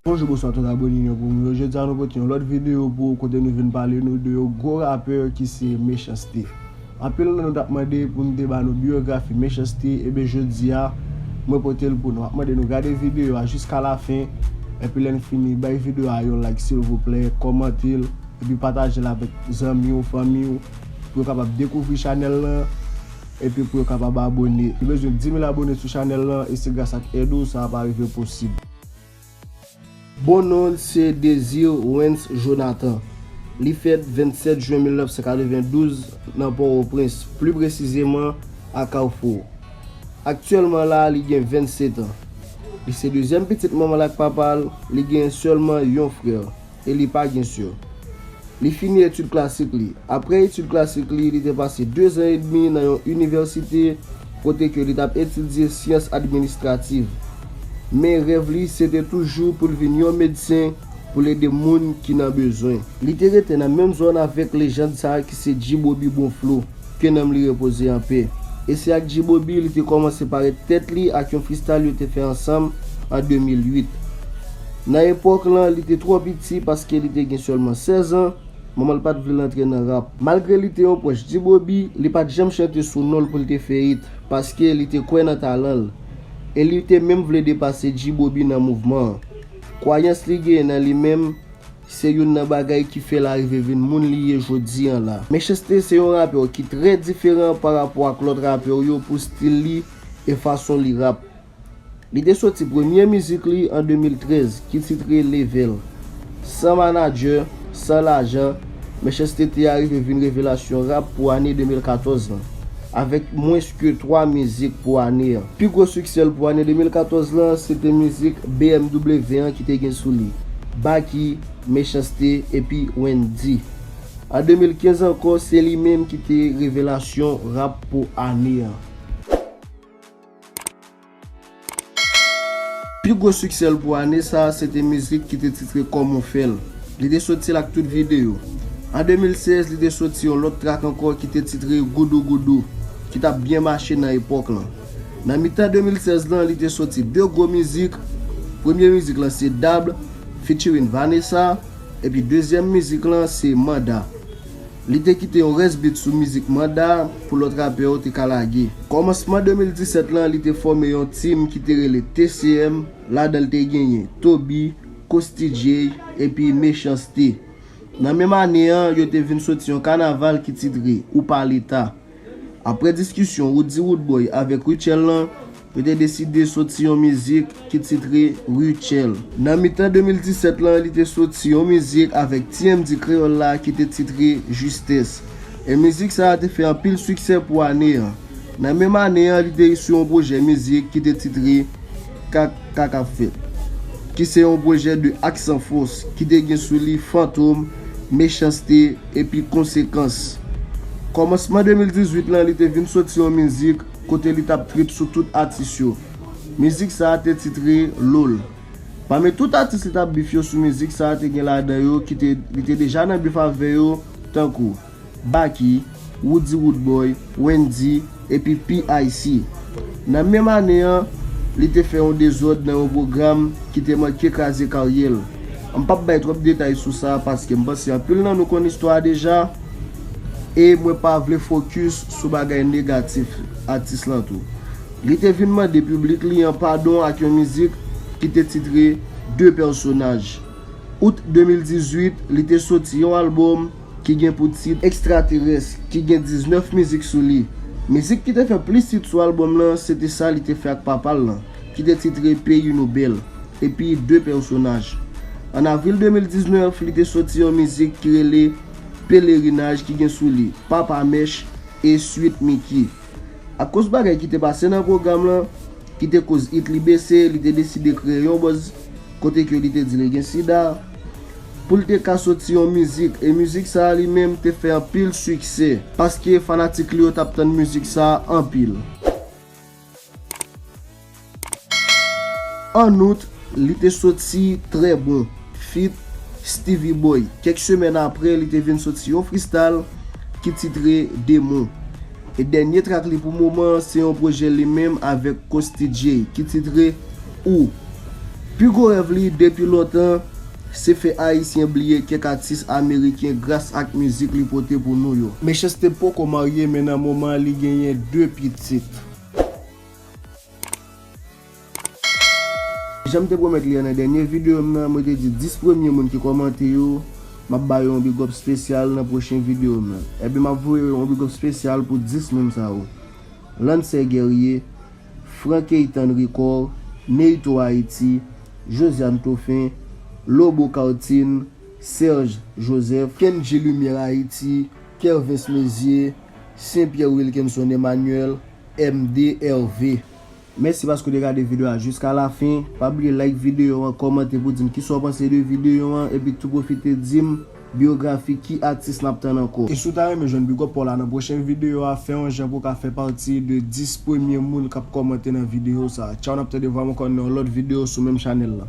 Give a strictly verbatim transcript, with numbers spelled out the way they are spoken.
Bonjou, bonswa tout abòne nou pou mwen. Jodi a nou pote yon lòt videyo pou ou kote nou vin pale nou de yon gwo rapè ki se Mechans-T. Anpil nan nou t ap mande pou m te ba nou biyografi Mechans-T, ebyen jodi a mwen pote l pou nou. M ap mande nou gade videyo a jiska lafen, epi lè n fini bay videyo a yon like silvouplè, kòmante l, epi pataje l avèk zanmi w, fanmi w, pou yo kapab dekouvri chanèl lan, epi pou yo kapab abòne. Nou bezwen dis mil abòne sou chanèl lan, e se gras ak èd ou sa ap rive posib. Bon non l se Désir Wens Jonathan. Li fèt vennsèt jen mil nèf san katrevendouz nan Pòtoprens, pli presizeman a Kafou. Aktyèlman la, li gen vennsèt an. Li se dezyèm pitit manman l ak papa l, li gen sèlman yon frè, e li pa gen sè. Li fini etid klasik li. Apre etid klasik li, li te pase de zan edmi nan yon inivèsite kote ke li t ap etidye syans administrativ. Men rèv li se te toujou pou l vin yon medsen pou l ede moun ki nan bezwen. Li te rete nan menm zòn avèk lejand sa a ki se G-Bobby Bonflo, ke nanm li repoze anpè. E se ak G-Bobby li te kòmanse parèt tèt li ak yon freestyle yo te fè ansanm an de mil uit. Nan epòk lan, li te twò piti paske li te gen sèlman sèz an, manman l pa t vle l antre nan rap. Malgre li te yon pwòch G-Bobby, li pa t janm chante sou non l pou l te fè it, paske li te kwè nan talan l. E li te menm vle depase G-Bobby nan mouvman an. Kwayans li genyen nan li menm, se youn nan bagay ki fè l arive vin moun li ye jodi an la. Mechans-T se yon rapè ki trè diferan pa rapò ak lòt rapè yo pou stil li e fason li rap. Li te soti premye mizik li an de mil trèz ki titre Level. San manadjè, san lajan, Mechans-T te arive vin revelasyon rap pou ane de mil katòz lan, avèk mwens ke twa mizik pou ane an. Pi gwo siksè l pou ane de mil katòz lan se te mizik B M W an ki te gen sou li, Baky, Mechans-T epi Wendyy. An de mil kenz ankò, se li menm ki te revelasyon rap pou ane an. Pi gwo siksè l pou ane sa a se te mizik ki te titre Kòman w fè l. Li te soti l ak tout videyo. An de mil sèz, li te soti yon lòt trak ankò ki te titre Goudou Goudou, ki t ap byen mache nan epòk lan. Nan mitan de mil sèz lan, li te soti de gwo mizik. Premye mizik lan se Dab, featuring Vanessa, epi dezyèm mizik lan se Manda. Li te kite yon rès beat sou mizik Manda pou lòt rapè yo te ka lage. Kòmansman de mil disèt lan, li te fòme yon team ki te rele T C M, ladan l te genyen Toby, Coasty J, epi Mechans-T. Nan menm ane an, yo te vin soti yon kanaval ki titre Ou pa Leta. Apre diskisyon Roody Roodboy avèk Rutshelle lan, yo te deside soti yon mizik ki titre Rutshelle. Nan mitan de mil disèt lan, li te soti yon mizik avèk T M D Kreyòl la ki te titre Justesse. E mizik sa a te fè anpil siksè pou ane an. Nan menm ane an, li te sou yon pwojè mizik ki te titre Kaka k ap fèt, ki se yon pwojè de Aksan Fòs ki te gen sou li Fantom, Mechans-T epi Konsekans. Kòmansman de mil dizuit lan, li te vin soti yon mizik kote li t ap trip sou tout atis yo. Mizik sa a te titre Lol. Pami tout atis li t ap bif yo sou mizik sa a, te gen ladan yo ki te, li te deja nan bif avè yo, tankou Baky, Roody Roodboy, Wendyy, epi P I C. Nan menm ane an, li te fè yon dezòd nan yon pwogram ki te manke kraze karyè l. M p ap bay twòp detay sou sa paske m panse anpil nan nou konn istwa a deja, e mwen pa vle fokis sou bagay negatif atis lan tou. Li te vin mande piblik li an padon ak yon mizik ki te titre De Pèsonaj. Out de mil dizuit, li te soti yon albòm ki gen pou tit Extraterrestre, ki gen diznèf mizik sou li. Mizik ki te fè plis hit sou albòm lan, se te sa li te fè ak papa l lan, ki te titre Peyi Nou Bèl, epi De Pèsonaj. An avril de mil diznèf, li te soti yon mizik ki rele Pelerinaj, ki gen sou li Papa Mèch e Sweet Micky. Akoz bagay ki te pase nan pwogram lan, ki te koz hit li bese, li te deside kreye yon buzz kote ke li te di li gen sida, pou l te ka soti yon mizik, e mizik sa a li menm te fè anpil siksè, paske fanatik li yo t ap tann mizik sa a anpil. An out, li te soti Trè Bon, feat Stevie Boy. Kèk semèn apre, li te vin soti yon freestyle ki titre Demon. E dènye trak li pou moman an, se yon pwojè li menm avèk Coasty J, ki titre Ou. Pi gwo rèv li depi lontan, se fè Ayisyen bliye kèk atis ameriken gras ak mizik li pote pou nou yo. Mechanste poko marye, men nan moman an li genyen de pitit. Jan m te pwomèt li an nan dènye videyo m nan, mwen te di dis premye moun ki kòmante yo, m ap ba yo yon big up espesyal nan pwochen videyo m nan. Ebyen, m ap voye yon big up espesyal pou dis moun sa yo. Lancer Guerrier, Frank Eitan Ricor, Neito Haïti, Josiane Tofin, Lobo Cartine, Serge Joseph, Kendji Lumière Haïti, Kervens Mezier, Saint Pierre Wilkinson Emmanuel, M D R V. Mèsi paske w te gade videyo a jiska lafen. Pa bliye like videyo an, kòmante pou di m kisa w panse de videyo an, epi tou pwofite di m biyografi ki atis n ap tann ankò. E si w ta renmen jwenn big up pa w la nan pwochen videyo a, fè yon jan pou w ka fè pati de dis premye moun k ap kòmante nan videyo sa a. Tchaw, n ap tande vwa m ankò nan yon lòt videyo sou menm chanèl la.